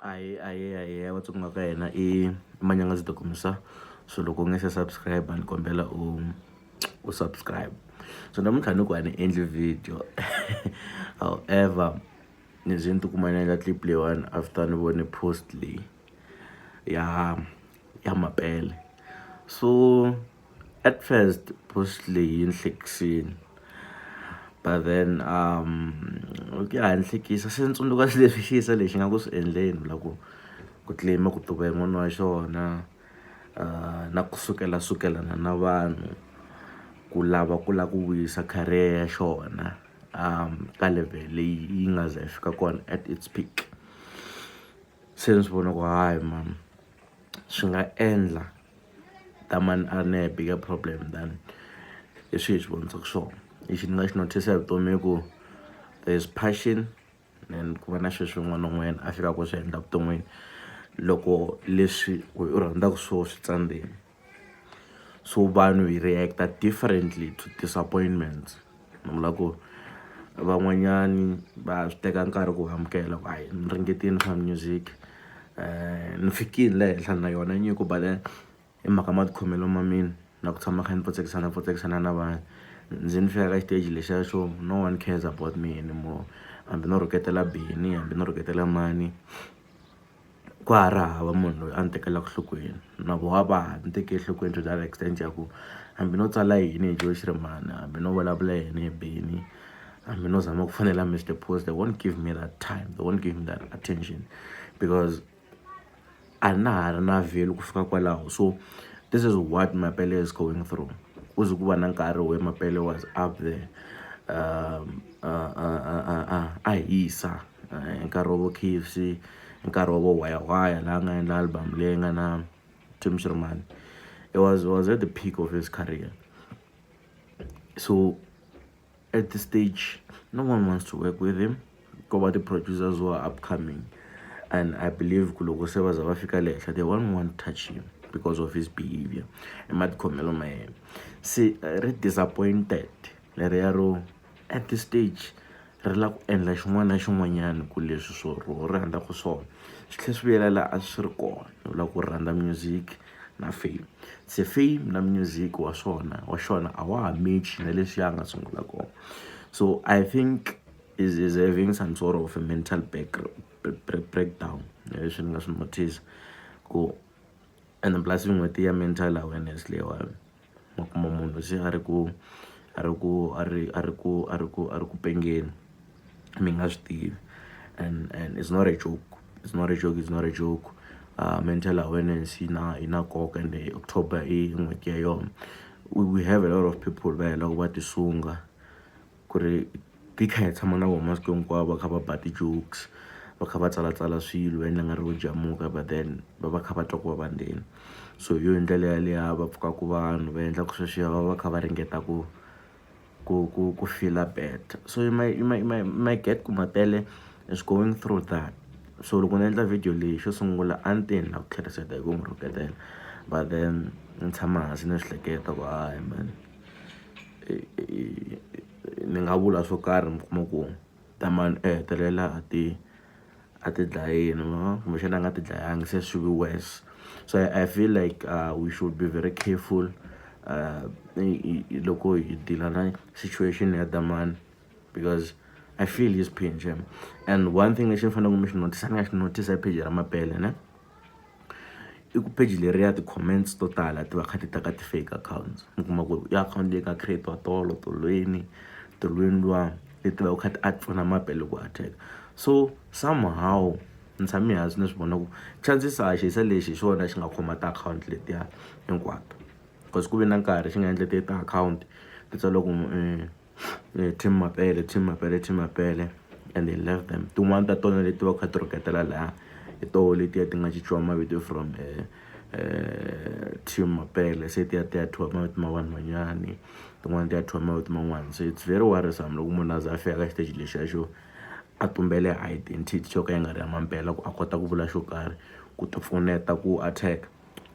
Ahee ahee ahee Vatsonga ka hina i Manyangazi Dokumisa. So loko u nga se subscribe ni kombela u subscribe. So namuntlha ni ku a ni endli video, however ni ze ni tikuma ni endla clip leyiwani after ni vone post leyi ya Mapele. So at first post leyi yi ni hlekisini, but then ya ha ni hlekisa se ni tsundzuka swilo leswi xiyisa lexi nga ku swi endleni la ku claim ku tuva hi n'wana wa xona, na ku sukela sukelana na vanhu ku lava ku lava ku vuyisa career ya xona ka level leyi yi nga za yi fika kona at its peak. Se ni swi vona ku hayi man swi nga endla Damani a ri na a bigger problem than leswi hi swi vonisaka swona. Lexi ni nga xi notice hi vutomi i ku there is passion then ku va na sweswi un'wana na un'wanyana a fikaka ku swi endla evuton'wini loko leswi u rhandzaka swona swi tsandzile. So vanhu hi react-a differently to disappointments. Ni vula ku van'wanyani va swi teka nkarhi ku amukela ku hayi ni ringetile swa music, ni fikile le henhla na yona nyiko but then hi mhaka matikhomelo ma mina na ku tshama kha ni pfotsekisana pfotsekisana na vanhu ndzi ni fika ka xiteji lexiya xo no one cares about me anymore. Hambi no rhuketela Benny, hambi no rhuketela mani, ka ha ri hava munhu loyi a ni tekelaka enhlokweni na voho a va ha ni tekeli enhlokweni to that extent ya ku hambi no tsala yini hi Joe Shirimani, hambi no vulavula yini hi Benny, hambi no zama ku fonela Mister Post, they won't give me that time, they won't give me that attention because a na ha ri na value ku fika kwalaho. So this is what Mapele is going through. Ku ze ku va na nkarhi where Mapele was up there a hisa nkarhi wa vo K_F_C, nkarhi wa vo waya waya laha a nga endla album leyi nga na Tim Shirimani. It was at the peak of his career. So at this stage no one wants to work with him, ko va ti-producers who are upcoming, and I believe ku loko se va za va fika le henhla they won't want to touch him because of his behavior i matikhomelo ma yena. Se ri disappointed leriya ro at this stage ri lava ku endla xin'wana na xin'wanyana ku leswi swo ro ri rhandzaka swona swi tlhela swi vuyela laha a swi ri kona. Ni vula ku rhandza music na fame, se fame na music wa swona wa xona a wa ha match na leswiya a nga sungula kona. So I think is having some sort of a mental breakdown, leswi ni nga swi notice ku and plus n'hweti ya mental awareness leyiwani ma kuma munhu se a ri ku a ri ku a ri a ri ku a ri ku a ri ku pengeni mi nga swi tivi, and it's not a joke, it's not a joke, it's not a joke. Mental awareness yi na nkoka and October i n'hweti ya yona. We have a lot of people va helaka va ti sunga ku ri hi kha hi tshama na vona masiku hinkwawo va kha va ba ti-jokes, va kha va tsalatsala swilo va endla nga ri vo jamuka, but then va va kha va twa ku vava ndzeni. So hi yona ndlela yaliya va pfukaku vanhu va endlaku sweswiya va va kha va ringeta ku feel-a better. So you might get ku Mapele is going through that. So loko ni endla video leyi xo sungula a ni te ni lava ku tlheriseta hi ku n'wi rhuketela, but then ni tshama hansi ni swi hleketa ku hayi man, ni nga vula swo karhi mi kuma ku Damani u hetelela a ti dlayini kumbexana a nga ti dlayangi se swi vi worse. So I feel like we should be very careful loko hi deal-a na situation ya Damani because I feel his pain, shame. And one thing lexi ni faneleke mi xi notice, ni nga xi notice hi page ra Mapele ne, i ku page leriya ti-comments to tala ti va kha ti ta ka ti-fake accounts. Mi kuma ku i akhawunti leyi nga create-iwa tolo tolweni tolweni luwa leti va kha ti a pfuna Mapele ku attack. So somehow ni tshame hansi ni swi vona ku chances are xiyisa lexi hi xona xi nga khoma ti-akhawunti letiya hinkwato because ku ve na nkarhi xi nga endla ti-akhawunti ti tsariwa ku Team Mapele, Team Mapele, Team Mapele, and they left them. Tin'wani ta tona leti va kha ti rhuketela laha hi toho letiya ti nga cinciwa mavito from Team Mapele se ti ya thyiwa mavito ma vanhu van'wanyani, tin'wani ti ya thyiwa mavito man'wani. So it's very worrisome loko munhu a za a fika ka xiteji lexiya xo a tumbele identity xo ka yi nga ri ya mampela ku a kota ku vula xo karhi ku ti pfuneta ku attack.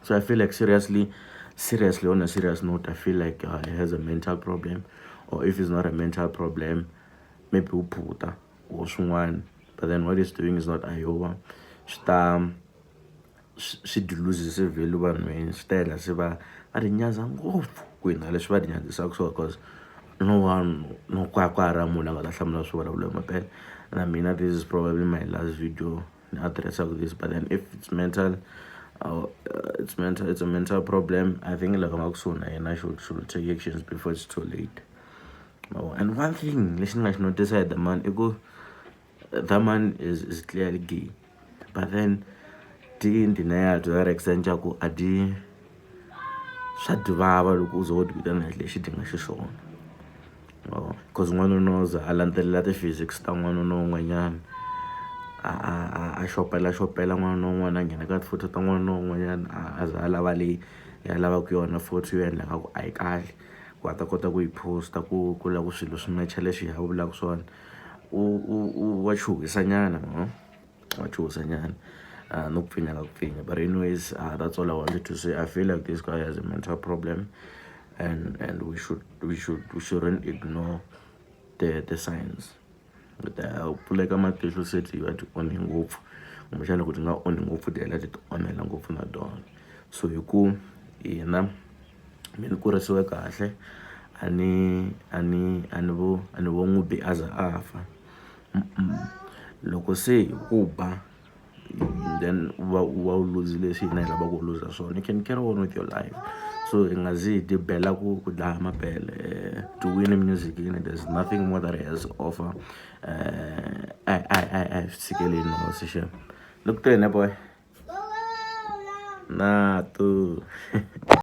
So I feel like seriously, seriously, on a serious note, I feel like he has a mental problem, or if it's not a mental problem, maybe u phuta or swin'wana, but then what he's doing is not Iowa. Swi ta swi dyi luzise value vanhwini, swi ta endla se va va ti nyadza ngopfu ku hundza leswi va ti nyadzisaka swona, cause no one no ka ka ha ri na munhu a nga ta hlamula swivulavula hi mampela. Na mina this is probably my last video ni address-aka this, but then if it's mental, it's mental, it's a mental problem. I think lava nga kusuhi na yena should take actions before it's too late. Oh, and one thing lexi ni nga xi notice hi the man i ku the man is clearly gay, but then ti in denial to that extent ya ku a di swa dyi vava loko u ze u ti vitana hi lexi dyi nga xiswona, cause n'wanuna u za a landzelela ti-physics ta n'wanuna un'wanyana, a xopela xopela n'wanuna un'wana, a nghena ka ti-photo ta n'wanuna un'wanyana, a za a lava leyi a lavaka yona photo yo endla nga ku a yi kahle ku a ta kota ku yi post-a ku lava ku swilo swi mecha leswi hi vulaka swona. U wa chuhisa nyana, wa chuhisa nyana, no ku pfinya ka ku pfinya. But anyways, that's all I wanted to say. I feel like this guy has a mental problem and we shouldn't ignore the signs. Ta pfuleka matihlo se ti va ti onhe ngopfu, kumbexana loko ti nga onhi ngopfu, ti hela ti ti onhela ngopfu na tona. So hi ku hina mi ni kurisiwe kahle, a ni vo n'wi bi a za a fa. Loko se hi ku ba, then u va u luzile leswi hina hi lavaka ku luza swona, you can carry on with your life. So hi nga zi hi ti bela ku dlaya mapele to win music. There's nothing more that he has to offer. A hi swi tshikeleni no xem look tene boy na tu.